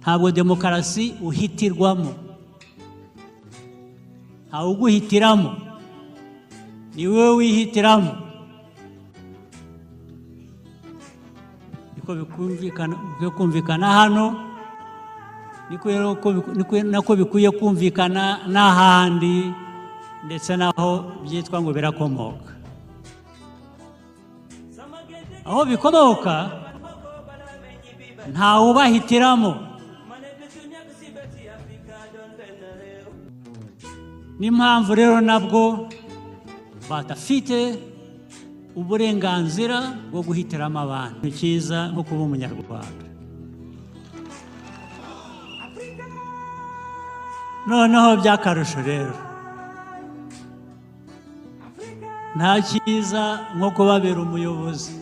Ntabwo demokarasi uhitirwamo, ntawe uguhitiramo, ni wowe wihitiramo. Niko bikwiye kumvikana hano, niko nako bikwiye kumvikana n'ahandi, ndetse n'aho byitwa ngo birakomoka. Aho bikomoka ntawubahitiramo. N'impamvu rero nabwo badafite uburenganzira bwo guhitiramo abantu. Ni cyiza nko kuba umunyarwanda. Noneho by'akarusho rero, nta cyiza nko kubabera umuyobozi.